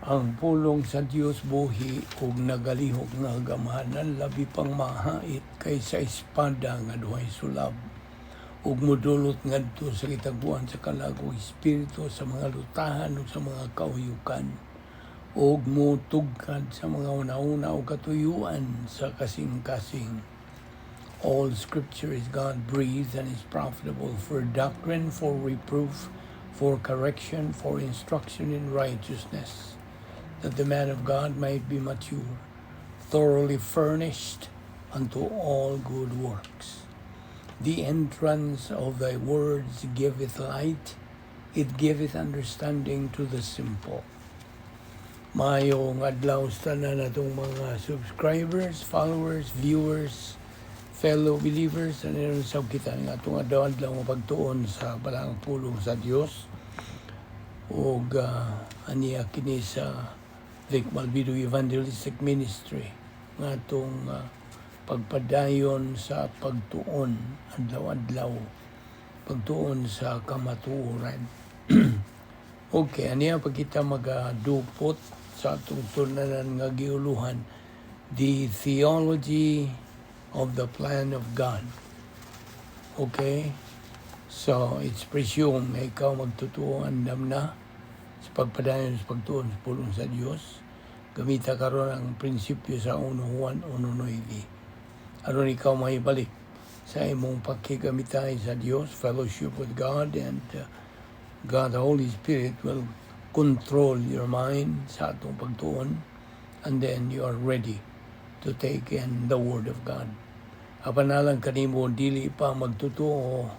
Ang pulong sa Dios buhi ug nagalihok nga gamhanan, labi pang mahait kaysa espada nga duhay sulab, ug modulot ngadto sa gitaguan sa kalag ug espiritu, sa mga lutahan ug sa mga kauyukan, ug motugkad sa mga hunahuna ug katuyuan sa kasing-kasing. All scripture is God breathed and is profitable for doctrine, for reproof, for correction, for instruction in righteousness, that the man of God might be mature, thoroughly furnished unto all good works. The entrance of thy words giveth light, it giveth understanding to the simple. Maayong adlaw sa tanan natong mga subscribers, followers, viewers, fellow believers, ano sa kita nga atong adlaw-adlaw nga pagtuon sa balaang pulong sa Dios ug aniya kini sa Vic Malvido Evangelistic Ministry nga atong pagpadayon sa pagtuon adlaw-adlaw, pagtuon sa kamatuoran. Okay, aniya pag kita magadupot sa atong tulunanan nga giuluhan "The Theology of the Plan of God". Okay? So, it's presumed na ikaw magtutuo, andam na sa pagpadayon sa pagtuon sa pulong sa Dios. Gamita karon ang prinsipyo sa 1 Juan 1.9 aron ikaw mahibalik sa imong pakigamitay sa Dios, fellowship with God, and God the Holy Spirit will control your mind sa atong pagtuon, and then you are ready to take in the Word of God. Apan alang kanimo dili pa magtutuo,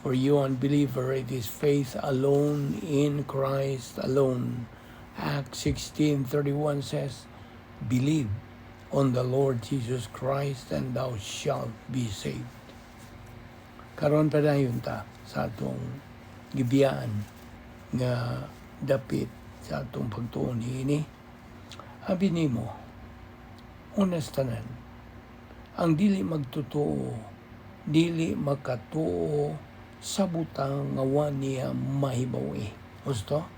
for you unbeliever, it is faith alone in Christ alone. Acts 16:31 says, "Believe on the Lord Jesus Christ and thou shalt be saved." Karon padayon ta sa atong gibiyaan nga dapit sa atong pagtuon niini. Abi nimo, unas tanan, ang dili magtotoo, dili makatuo sa butang nga wa niya mahibaw-i. Husto?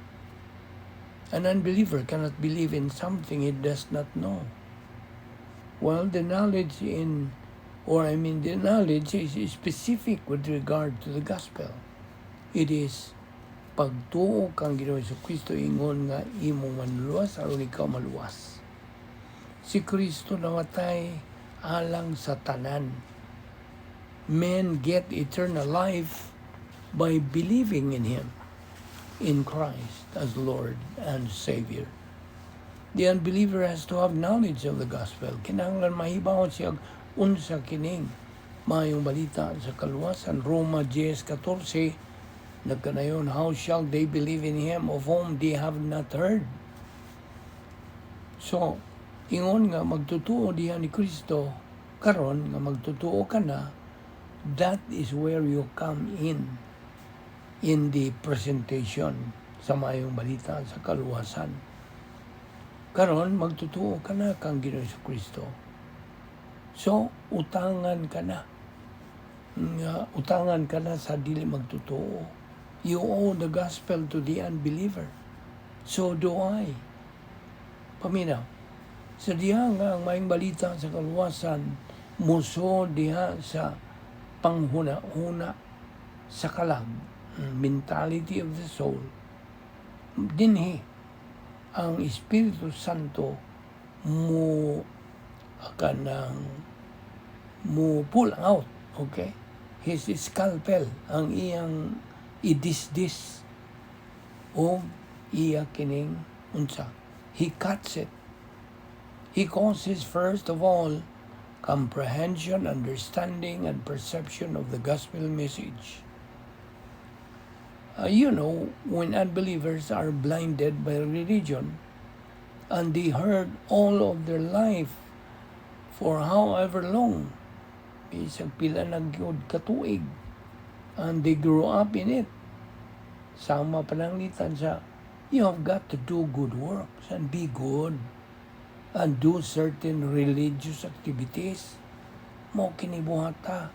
An unbeliever cannot believe in something he does not know. Well, the knowledge in, or I mean, the knowledge is specific with regard to the gospel. It is pagtuo kang Ginoo Kristo ingon nga imong manluluwas aron ikaw maluwas. Si Kristo namatay alang sa tanan. Men get eternal life by believing in Him, in Christ as Lord and Savior. The unbeliever has to have knowledge of the gospel. Kinahanglan mahibaw siya unsa kining maayong balita sa kaluwasan. Roma 10:14 nagkanayon, "How shall they believe in Him of whom they have not heard?" So, ingon nga magtutuo diha ni Kristo, karon nga magtutuo ka na, that is where you come in the presentation sa maayong balita sa kaluwasan. Karon magtutuo ka na kang Ginoo Kristo. So, utangan ka na. Nga, utangan ka na sa dili magtutuo. You owe the gospel to the unbeliever. So do I. Paminaw. Sa diha nga ang maayong balita sa kaluwasan, muso diha sa panghuna-huna sa kalag, mentality of the soul, dinhi ang Espiritu Santo mo kanang mo pull out, okay? His scalpel, ang iyang idisdis o iya kining unsa. He cuts it. He causes, first of all, comprehension, understanding, and perception of the gospel message. When unbelievers are blinded by religion and they heard all of their life for however long, bisag pila na gyud katuig, and they grew up in it. Sama pananglitan sa you have got to do good works and be good and do certain religious activities. Mao kini buhata.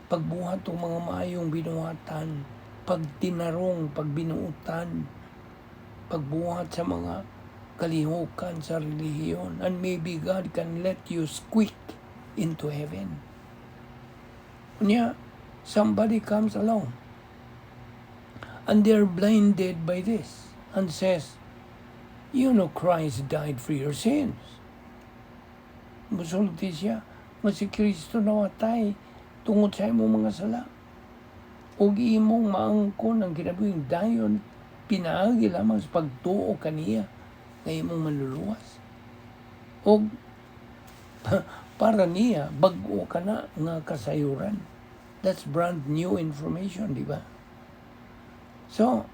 Pagbuhat og mga maayong binuhatan, pagtinarong, pagbinuutan, pagbuhat sa mga kalihukan sa relihiyon, and maybe God can let you squeak into heaven. Unya, somebody comes along and they're blinded by this and says, "You know Christ died for your sins." Musulti siya nga si Kristo nawatay tungod sa imong mga sala. Ug imong maangkon ang kinabuhing dayon pinaagi lamang sa pagtuo kaniya nga imong manluluwas. Og para niya, bag-o ka na nga kasayuran. That's brand new information, di ba? So,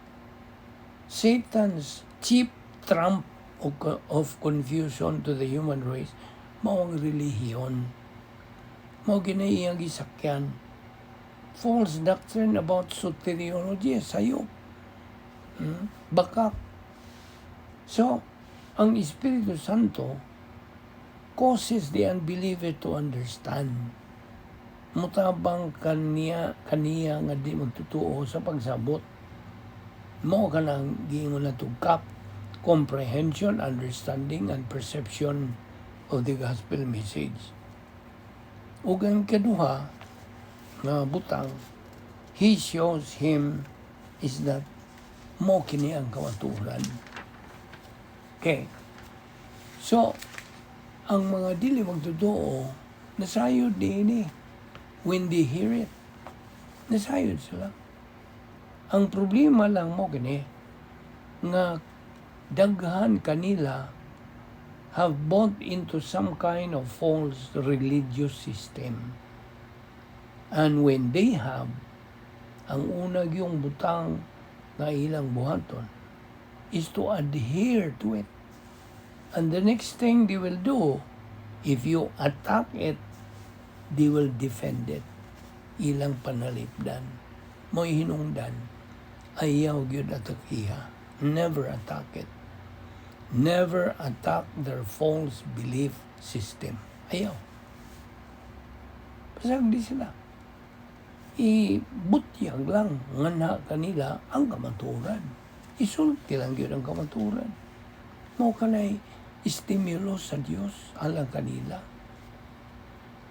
Satan's chief trump of confusion to the human race, mao ang relihiyon. Mao gyud iyang gisakyan. False doctrine about soteriology, sayop. Bakak. So, ang Espiritu Santo causes the unbeliever to understand. Mutabang kaniya nga di magtutuo sa pagsabot. Mao kanang giingon nato CAP, comprehension, understanding, and perception of the gospel message. Ug ang kaduha nga butang, he shows him is that mao kini ang kamatuoran. Okay. So, ang mga dili magtotoo, nasayod niini when they hear it. Nasayod sila. Ang problema lang mao kini nga daghan kanila have bought into some kind of false religious system. And when they have, ang una gyung butang nga ilang buhaton is to adhere to it. And the next thing they will do, if you attack it, they will defend it. Ilang panalipdan. Mo'y hinungdan, ayaw gyud atakiha. Never attack it. Never attack their false belief system. Ayaw. Pasagdi sila. Ibutyag lang nga na kanila ang kamaturan. Isulti lang gyud ang kamaturan. Mao kanay stimulus sa Dios alang kanila.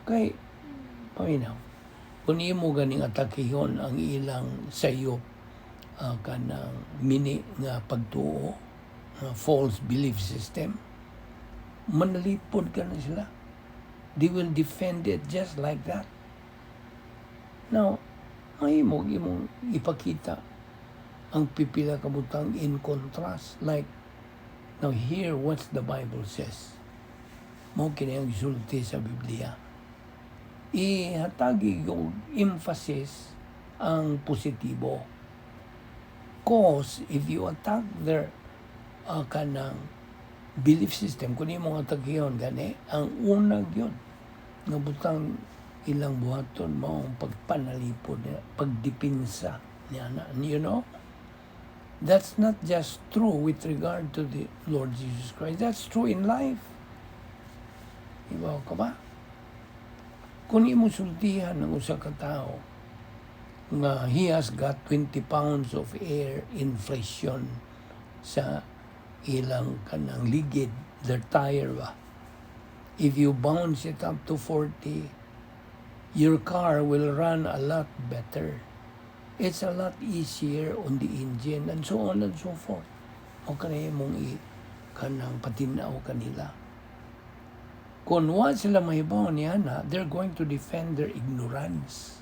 Kay, paminaw, kung imo ganing atakihon ang ilang sayop kanang mini nga pagtuo, false belief system, manalipod ka na sila. They will defend it just like that. Now, ay mo imong ipakita ang pipila ka butang in contrast. Like, now hear what the Bible says. Mao kini ang gisulti sa Biblia. Ihatagi yung emphasis ang positibo. 'Cause if you attack their kanang belief system, kung imong atakihon gani, ang una gyud nga butang ilang buhaton mao ang pagpanalipod niya, pagdipinsa niya na. That's not just true with regard to the Lord Jesus Christ. That's true in life. Ibaw ka ba? Kung imo sultihan ng usa ka tawo nga he has got 20 pounds of air inflation sa ilang kanang ligid, their tire ba? If you bounce it up to 40, your car will run a lot better. It's a lot easier on the engine and so on and so forth. O kanay mong i kanang patinaw kanila. Kung wa sila mahibaw niya na, they're going to defend their ignorance.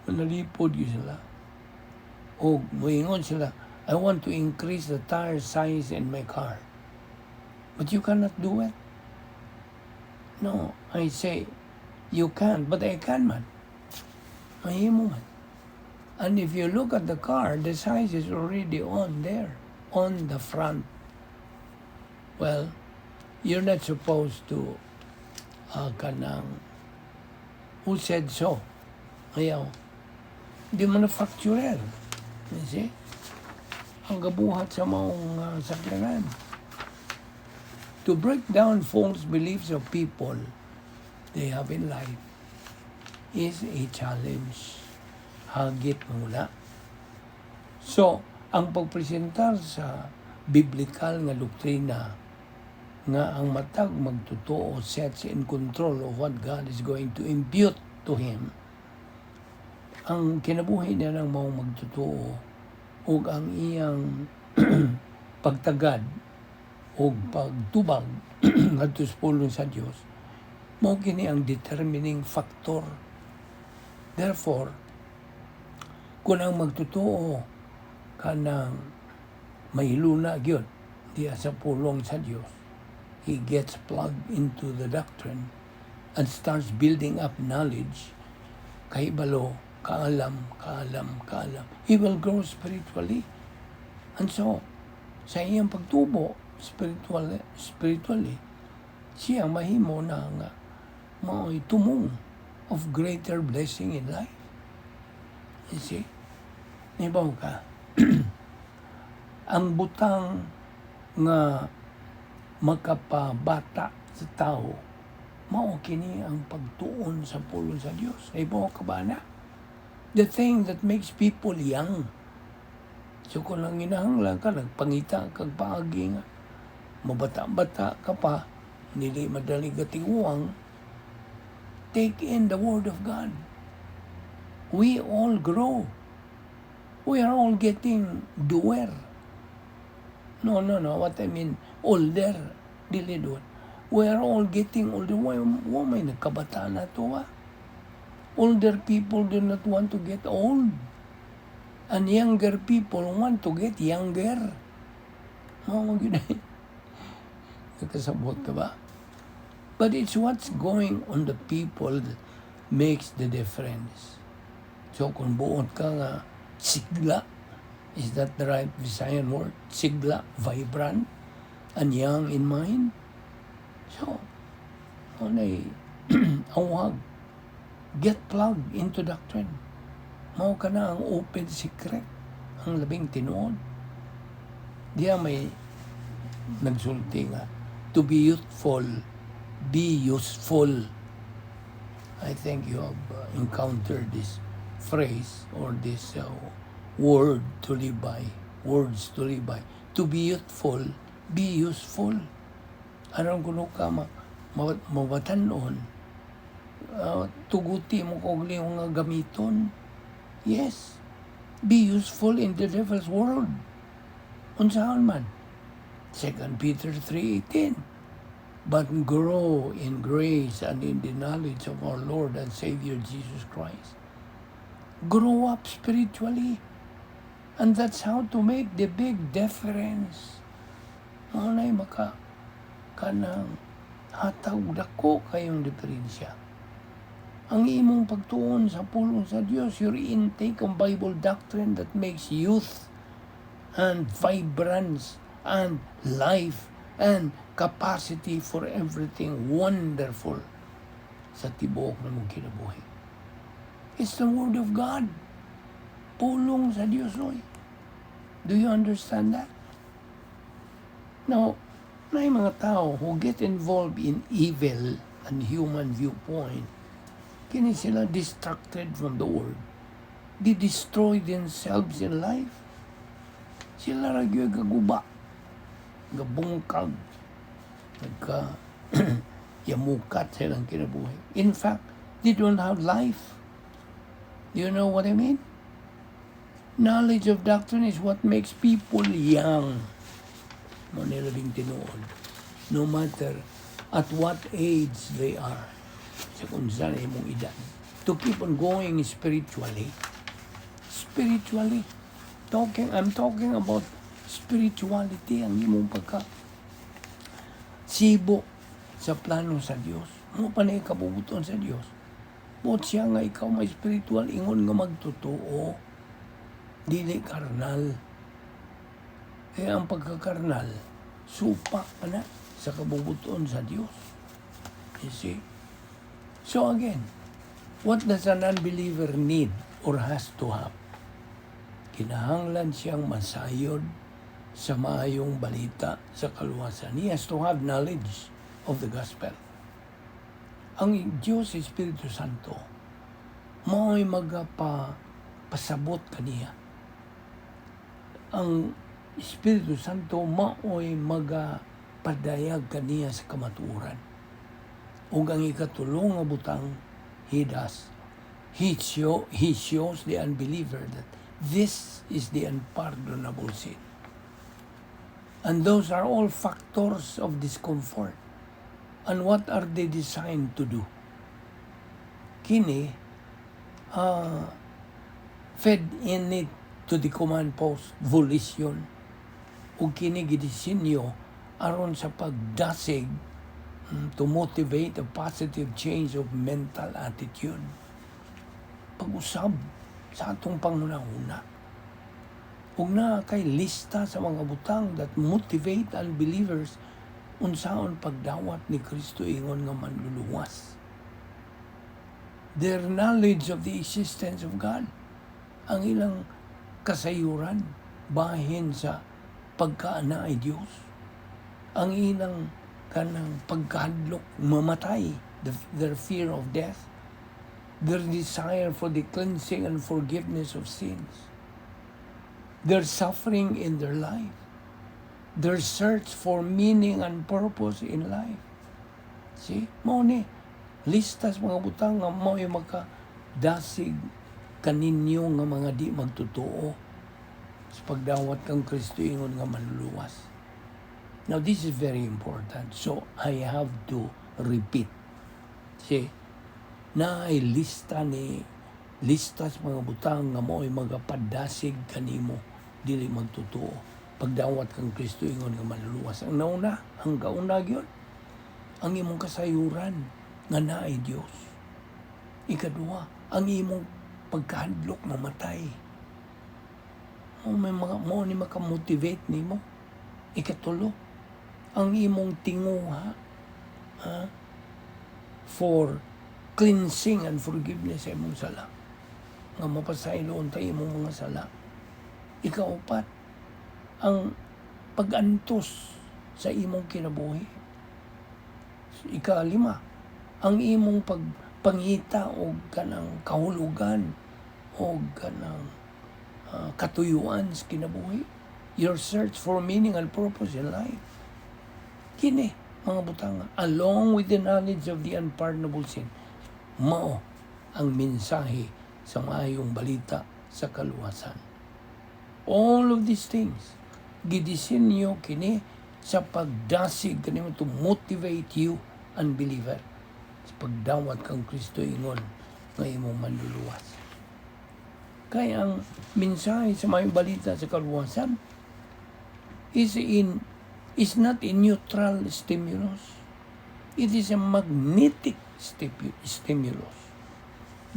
Manalipod gyud sila. O moingon sila, "I want to increase the tire size in my car." But you cannot do it. "No," I say, "you can, but I can man." Mahimo man. And if you look at the car, the size is already on there, on the front. "Well, you're not supposed to kanang." "Who said so?" "Ayaw. The manufacturer." You see? Ang gabuhat sa maong sakyanan. To break down false beliefs of people they have in life is a challenge. Hagit muna. So, ang pagpresentar sa Biblical nga doktrina nga ang matag magtotoo sets in control of what God is going to impute to him. Ang kinabuhi niya ng maong magtotoo ug ang iyang pagtagad ug pagtubag ngadto sa pulong sa Dios, mao kini ang determining factor. Therefore, kung ang magtotoo kanang mahiluna gyud diya sa pulong sa Dios, he gets plugged into the doctrine and starts building up knowledge, kahibalo, kaalam, kaalam, kaalam. He will grow spiritually. And so, sa iyang pagtubo spiritually, siya mahimo na nga mao'y tumong of greater blessing in life. You see? Nibaw ka? Ang butang nga makapabata sa tao, mao kini ang pagtuon sa pulong sa Dios. Nahibaw ka ba na? The thing that makes people young. So kung lang ginahanglan ka, nagpangita kag paagi nga mabata-bata ka pa, dili madali katiguang, take in the Word of God. We all grow. We are all getting doer. No. What I mean, older. Dili doon. We are all getting older. Why may nagkabata na to, ah? Older people do not want to get old. And younger people want to get younger. Mao gyud ay. Nakasabot ka ba? But it's what's going on the people that makes the difference. So kung buot ka nga sigla, is that the right Visayan word? Sigla, vibrant, and young in mind. So, anay awag, get plugged into doctrine. Mao kana ang open secret, ang labing tinuod. Diya may nagsulti nga, "To be youthful, be useful." I think you have encountered this phrase or this word to live by, words to live by. "To be youthful, be useful." Aron kuno ka mabatanon, tuguti mo kog nga gamiton. Yes, be useful in the devil's world. Unsaon man? 2 Peter 3:18. "But grow in grace and in the knowledge of our Lord and Savior Jesus Christ." Grow up spiritually. And that's how to make the big difference. Mao na'y maka kanang hatag dako kayong diferensya. Ang imong pagtuon sa pulong sa Dios, your intake on Bible doctrine that makes youth and vibrance and life and capacity for everything wonderful sa tibuok na mong kinabuhi. It's the Word of God. Pulong sa Dios, oy. Do you understand that? Now, may mga tao who get involved in evil and human viewpoint, kini sila distracted from the Word. They destroy themselves in life. Sila ra gyud gaguba, gabungkag, nagka yamukat silang kinabuhi. In fact, they don't have life. Do you know what I mean? Knowledge of doctrine is what makes people young. Mao ni labing tinuod. No matter at what age they are. Sa kung saan imong edad. To keep on going spiritually. Spiritually. I'm talking about spirituality, ang imong pagka sibo sa plano sa Dios. Mao pa na kabubuton sa Dios. Buot siya nga ikaw may spiritual ingon nga magtotoo. Dili karnal. Kaya ang pagkakarnal, supak pa na sa kabubuton sa Dios. You see? So again, what does an unbeliever need or has to have? Kinahanglan siyang masayod sa maayong balita sa kaluwasan. He has to have knowledge of the gospel. Ang Diyos Espiritu Santo, mao'y magapa pasabot kaniya. Ang Espiritu Santo maoy maga padayag kaniya sa kamatuoran. Ug ang ikatulo nga butang, he does. He shows the unbeliever that this is the unpardonable sin. And those are all factors of discomfort. And what are they designed to do? Kini, fed in it to the command post, volition, ug kini gidisenyo aron sa pagdasig, to motivate a positive change of mental attitude. Pag-usab sa atong panghuna-huna. Ug naa kay lista sa mga butang that motivate unbelievers unsaon pagdawat ni Kristo ingon nga manluluwas. Their knowledge of the existence of God, ang ilang kasayuran bahin sa pagkaana ay Dios, ang ilang kanang pagkahadlok mamatay, their fear of death, their desire for the cleansing and forgiveness of sins, their suffering in their life, their search for meaning and purpose in life. See? Mao ni lista sa mga butang nga mao'y makadasig kaninyo nga mga di magtotoo sa pagdawat kang Kristo ingon nga manluluwas. Now, this is very important. So, I have to repeat. See? Naay lista ni lista sa mga butang nga mao'y magapadasig kanimo dili magtotoo pagdawat kang Kristo ingon nga manluluwas. Ang nauna, ang kauna gyud, ang imong kasayuran nga naay Dios. Ikaduha, ang imong pagkahadlok mamatay. Mo may mga mo ni makamotivate nimo. Ikatulo, ang imong tinguha, ha, for cleansing and forgiveness sa imong sala. Nga mapasaylo unta imong mga sala. Ikaupat, ang pag-antos sa imong kinabuhi. Ikalima, ang imong pagpangita og kanang kahulugan og kanang katuyuan sa kinabuhi. Your search for meaning and purpose in life. Kini, mga butanga, along with the knowledge of the unpardonable sin, mao ang mensahe sa maayong balita sa kaluwasan. All of these things, gidisenyo kini sa pagdasig kanimo, to motivate you, unbeliever, sa pagdawat kang Kristo ingon nga imong manluluwas. Kaya ang mensahe sa maayong balita sa kaluwasan is not a neutral stimulus. It is a magnetic stimulus.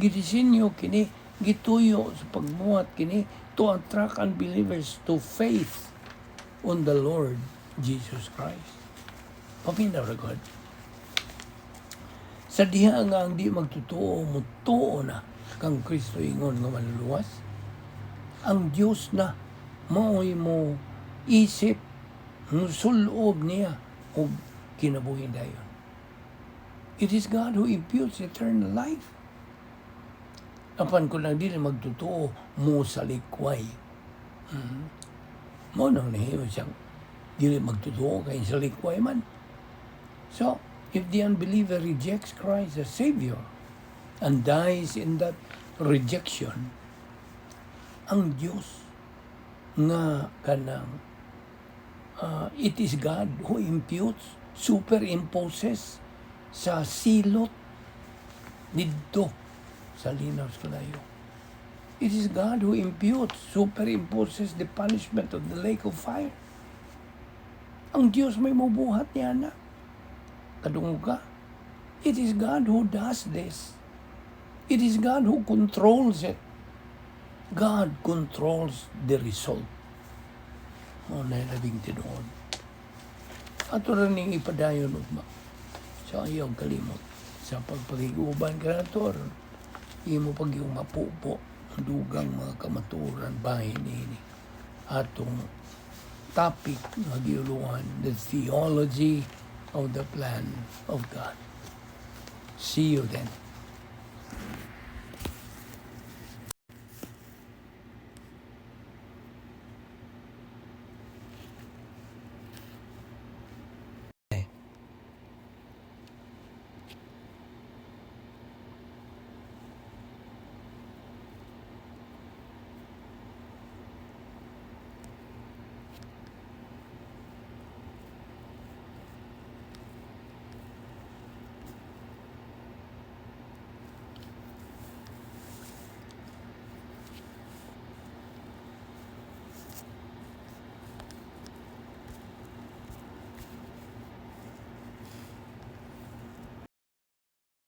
Gidisenyo kini, gituyo sa pagbuhat kini to attract unbelievers to faith on the Lord Jesus Christ. Paminaw ra God. Sa diha nga ang di magtotoo mutuo na kang Kristo ingon nga manluluwas, ang Dios na mao'y mo isip musulob niya og kinabuhi dayon. It is God who imputes eternal life. Apan kung ang dili magtotoo mo salikway. Mo nang nahimo siyang dili magtotoo kay salikway man. So, if the unbeliever rejects Christ as Savior and dies in that rejection, ang Diyos nga kanang it is God who imputes, superimposes sa silot didto sa linaw sa kalayo. It is God who imputes, superimposes the punishment of the lake of fire. Ang Diyos may mubuhat niya na. Kadungog ka. It is God who does this. It is God who controls it. God controls the result. Mao na labing tinuod. Ato ra ning ipadayon ugma. Sa ayaw kalimot. Sa pagpakig-uban ka nato, imo pag yung mapupo ang dugang mga kamatuoran bahin ini atong topic nga giuluhan, the theology of the plan of God. See you then.